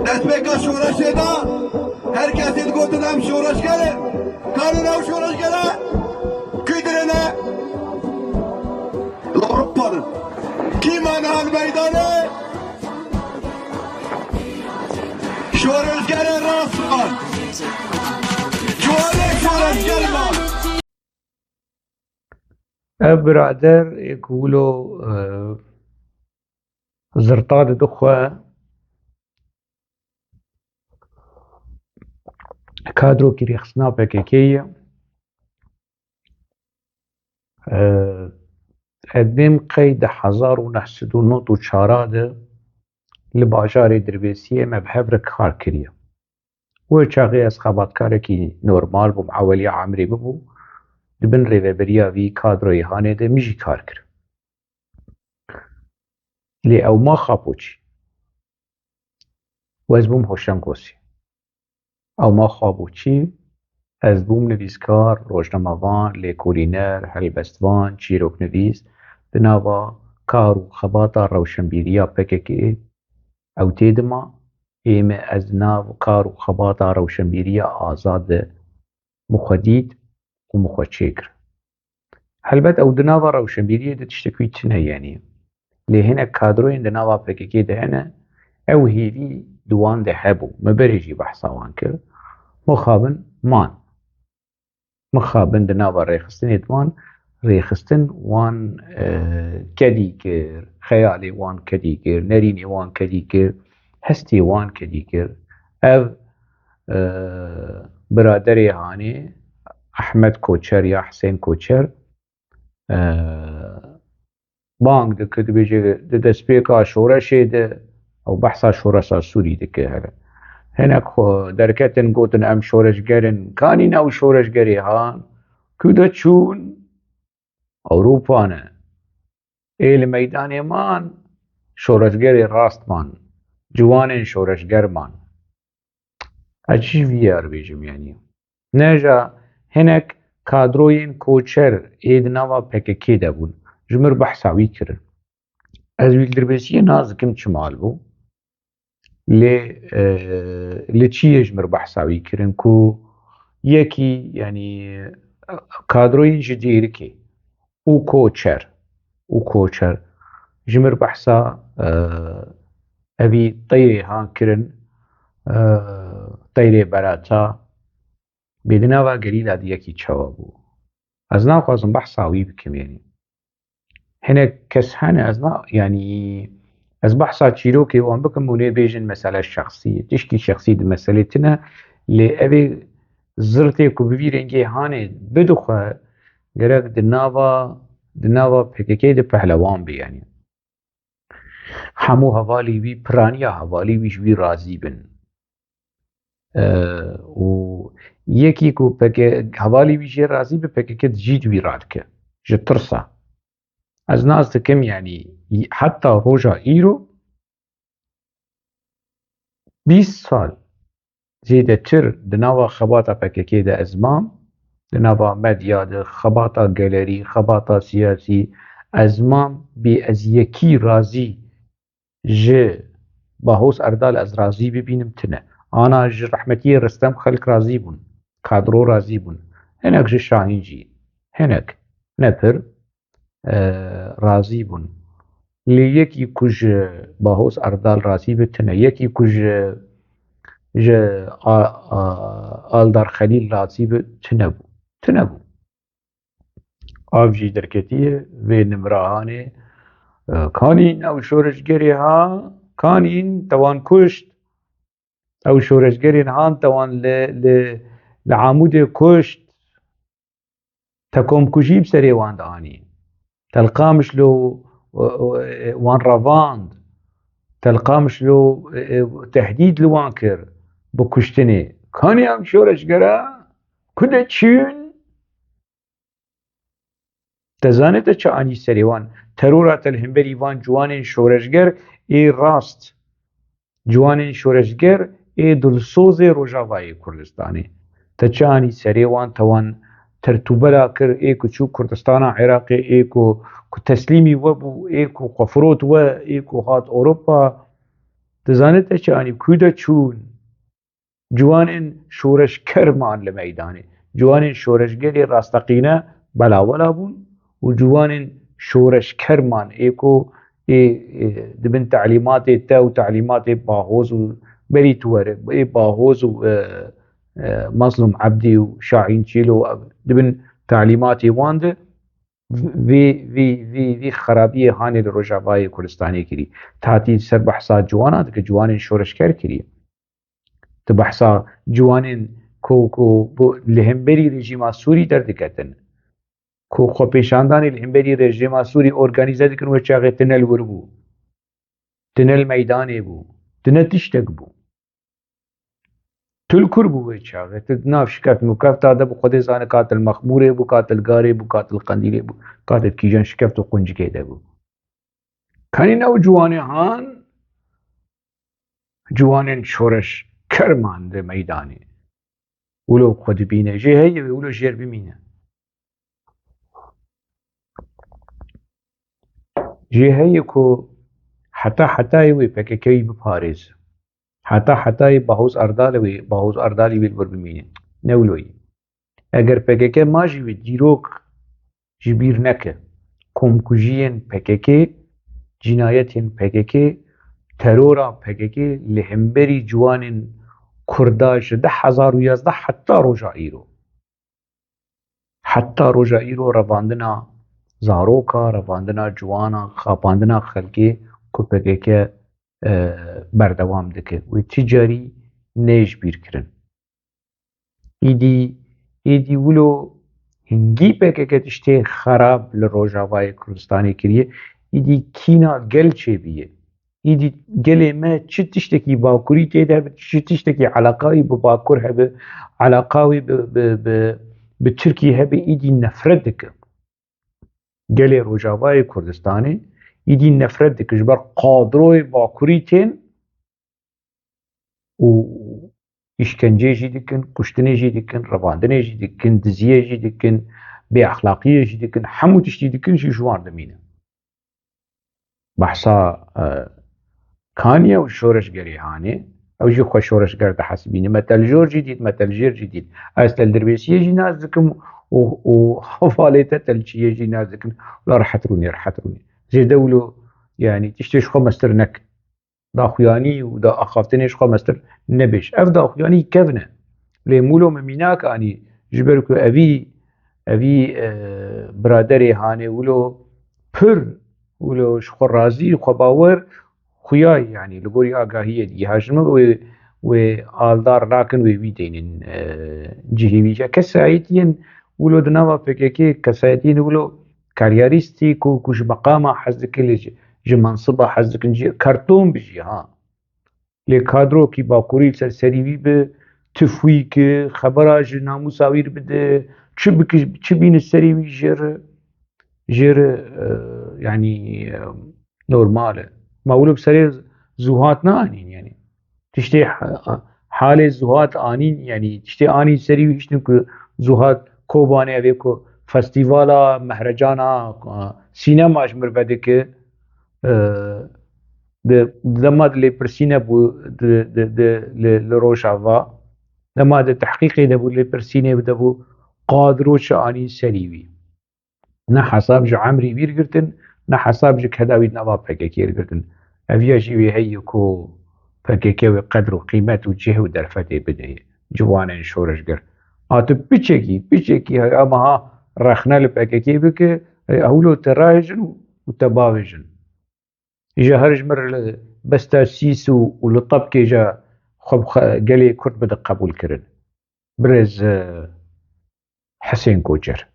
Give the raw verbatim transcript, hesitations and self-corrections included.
Destpêka şoreşê de her kesê digotin em şoreşger in. Kanin ew şoreşgere kî dirêne? Li Ewropa din. Kî mane li meydanê? Şoreşgerê rast man. Ciwanê şoreşger man. Ev birader ê ku wilo, e, zirta dide xwe, kadrokî rêxistina P K K ye. E, ez bêm qey di hezar û neh sed û nod û çar de li bajarê Dirbêsiyê me bi hev re kar kiriye. Wê çaxê ez xebatkarekî normal bûm, eweliya emrê bibû, di bin rêveberiya vî kadroyê hanê de min jî kar kir. Lê ew maxa bo çi? Û ez bûm Hoşengosî. Ew maxa bo çi? Ez bûm nivîskar, rojnamevan, lêkolîner, helbestvan, çîroknivîs. Di nava kar û xebata rewşenbîriya P K K ew tê dima, ê me ez di nav kar û xebata rewşenbîriya azad de min xwe dît û min xwe çêkir. Helbet ew di nava rewşenbîriyê de tiştek wî tune, yanî. Lê hinek kadroyên di nava P K K de hene, ew hêvî di wan de hebû. Me berê jî behsa wan kir. Mixabin man. Mixabin di nava rêxistinê de man, rêxistin wan, e, kedî kir, xeyalê wan kedî kir, nerînê wan kedî kir, hestê wan kedî kir. Ev, e, biraderê hanê Ehmed Koçer ya Husên Koçer, e, bang dike, dibêje di destpêka şoreşê de ew behsa şoreşa Sûrî dike here. Hinek xwe derketin gotin, em şoreşger in. Kanîn ew şoreşgerê han? Ku de çûn? Ewropa ne. Ê li meydanê man, şoreşgerê rast man. Ciwanên şoreşger man. Ez çi ji vî yar bêjim, yanî? Ne ja hinek kadroyên koçer ê di nava P K K de bûn. Ji mir behsa wî kirin. Ez wî li Dirbêsiyê nas dikim çima bû. Lê, e, li çiyê ji mir behsa wî kirin ku yekî, yanî, kadroyên ji Dêrikê û koçer, û koçer. Ji mir behsa, e, evî teyrê han kirin, e, teyrê berata, bê di nava gerîla di yekî çawa bû. Ez naxwazim behsa wî bikim, yanî. Hinek kes hene, ez na-, yanî, ez behsa çîrokê wan bikim û nê bêjin mesele şexsî ye. Tişkî şexsî di meselê tine, lê evê zirtê ku bi vî rengê hanê bidixwe, gerek di nava, di nava P K K de pehlewan be, yanî. Hemû hevalî wî, piraniya hevalî wî ji wî razî bin. E, û yekî ku P K K, hevalî wî jê razî bi, P K K jî di wî radike. Ji tirsa. Ez nas dikim, yanî, heta roja îro bîst sal zêdetir di nava xebata P K K de ez mam, di nava medya de, xebata gelerî, xebata siyasî, ez mam, bê ez yekî razî ji Bahoz Erdal ez razî bibînim, tine. Ana ji rehmetiyê Ristem xelk razî bûn, kadro razî bûn. Hinek ji Şahîn jî, hinek, ne pir, e, razî bûn. Lê yekî ku ji Bahoz Erdal razî bi, tine. Yekî ku ji, ji A-, A-, Aldar Xelîl razî bi, tune bû. Tune bû. Av jî derketiye vê nimrahanê. E, kanîn ew şoreşgerê ha, kanîn te wan kuşt. Ew şoreşgerên han te wan li, li, li Amûdê kuşt. Te komkujî bi serê wan de anî. Te li Qamişlo, e, e, wan revand. Te li Qamişlo, e, e, tehdîd li wan kir bi kuştinê. Kanî em şoreşgera ku de çûn? Te zanê te çi anî serê wan? Terora te li hemberî van ciwanên şoreşger ê rast, ciwanên şoreşger ê dilsozê Rojavayê Kurdistanê. Te çi anî serê wan? Te wan tertûbela kir, ê ku çû Kurdistana Iraqê, ê ku, ku teslîmî we bû, ê ku xwe firot we, ê ku hat Ewropa. Dizanî te çi anî? Ku de çûn? Ciwanên şoreşker man li meydanê. Ciwanên şoreşgerê rasteqîne belawela bûn û ciwanên şoreşker man ê ku ê, ê, dibin telîmatê te û telîmatê Bahoz û berî tu were, ê Bahoz û, e, e, Mazlûm Ebdî û Şahîn Çîlo, ev dibin telîmatê wan de vê, vê, vê, vê xerabiyê hanê li Rojavayê Kurdistanê kirî. Tatî ser behsa ciwana dike, ciwanên şoreşker kirî. Tu behsa ciwanên ku, ku bu li hemberî rejîma Sûrî derdiketin. Ku xwepêşandanê li hemberî rejîma Sûrî organîze dikin, wê çaxê tine li wir bû. Tine li meydanê bû. Tine tiştek bû. Tu li kur bû wê çaxê? Tu di nav şikeft mûkefta de bû, Xwedê zane ka tu li Mexmûrê bû, ka tu li Garê bû, ka tu li Qendîlê bû, ka tu di kîjan şikeft û quncikê de bû. Kanî ne û ciwanê han, ciwanên şoreşker man di meydanê. Wilo xwe dibîne. Jê heye wê wilo jêr bimîne. Jê heye ku heta hetayê wê P K K'yî biparêze. Heta hetayê Bahoz Erdal wê, Bahoz Erdalî wê li vir bimîne. Ne wilo ye. Eger P K K ma jî wê dîrok ji bîr neke, komkujiyên P K K, cînayetên P K K, terora P K K li hemberî ciwanên Kurda ji du hezar û yazdeh heta roja îro. Heta roja îro revandina zaroka, revandina ciwana, xapandina xelkê ku P K K, e, berdewam dike. Wê ti carî neyê ji bîr kirin. Îdî, îdî wilo hingî P K K tiştê xerab li Rojavayê Kurdistanê kiriye. Îdî kîna gel çêbiye. Îdî gelê me çi tiştekî bakurî tê de hebe, çi tiştekî eleqayî bi Bakur hebe, eleqa wî bi, bi, bi, bi Tirkî hebe, îdî nefret dike. Gelê Rojavayê Kurdistanê îdî nefret dike ji ber qadroyê Bakurî tên û îşkenceyê jî dikin, kuştinê jî dikin, revandinê jî dikin, diziyê jî dikin, bêexlaqiyê jî dikin, hemû tiştî dikin jî ji wan dimîne. Behsa, e, Kaniye û şoreşgerê hanê, ew jî xwe şoreşger dihesibîne. Me te li jor jî dît, me te li jêr jî dît. Ez te li Dirbêsiyê jî nas dikim û, û hevalê te te li Çiyê jî nas dikin. Wela rehet rûnê, rehet rûnê. Zêde wilo, yanî tiştê ji xwe mestir nek. Daxuyanî û da axaftinê ji xwe mestir nebêj. Ev daxuyanî kevn e. Lê wilo min mînak anî, ji ber ku evî, evî, e, biraderê hanê wilo pir, wilo ji xwe razî, xwe bawer, xuya, yanî li gorî agahiyê dî. Ha ji min wê, wê aldar nakin, wê wî deynin, e, cihê wî. Ya kesayetiyên wilo di nava P K K, kesayetiyên wilo karyarîstî ku, ku ji meqama hez dikin, lê ji, ji mensiba hez dikin, ji karton bijî ha. Lê kadrokî Bakurî li ser serî wî bi tifwî ki, xebera ji namûsa wî bide, çi biki, çi bîne serî wî jêr, jêr, e, yanî, e, normal e. Ma wilo bi serê Zuhat naanîn, yanî. Tiştê ha-, halê Zuhat anîn, yanî tiştê anîn serî wî, hiştin ku Zuhat Kobanê, ev ê ku festîvala Mehrecana, e, sînema ji mir vedike, e, di, di dema di lêpirsîne bû, di, di, di, li, li Rojava, dema di tehqîqê de bû, lêpirsînê de bû, qadro çi anîn serî wî. Ne hesab ji emrî wî girtin, ne hesab ji keda wî di nava P K K girtin. Ev ya jî wê heye ku P K K wê qedr û qîmet û cih û derfetê bideyê. Ciwanên şoreşger. A tu piçekî, piçekî ama ha rexne li P K K bike, e, ewlo te rayê jin û, û te bavê jin. Îja her ji mir li besta sîs û, û li tepkê ja xwe bi xwe gelê Kurd bide qebûl kirin. Birêz, e, Hesên Koçer.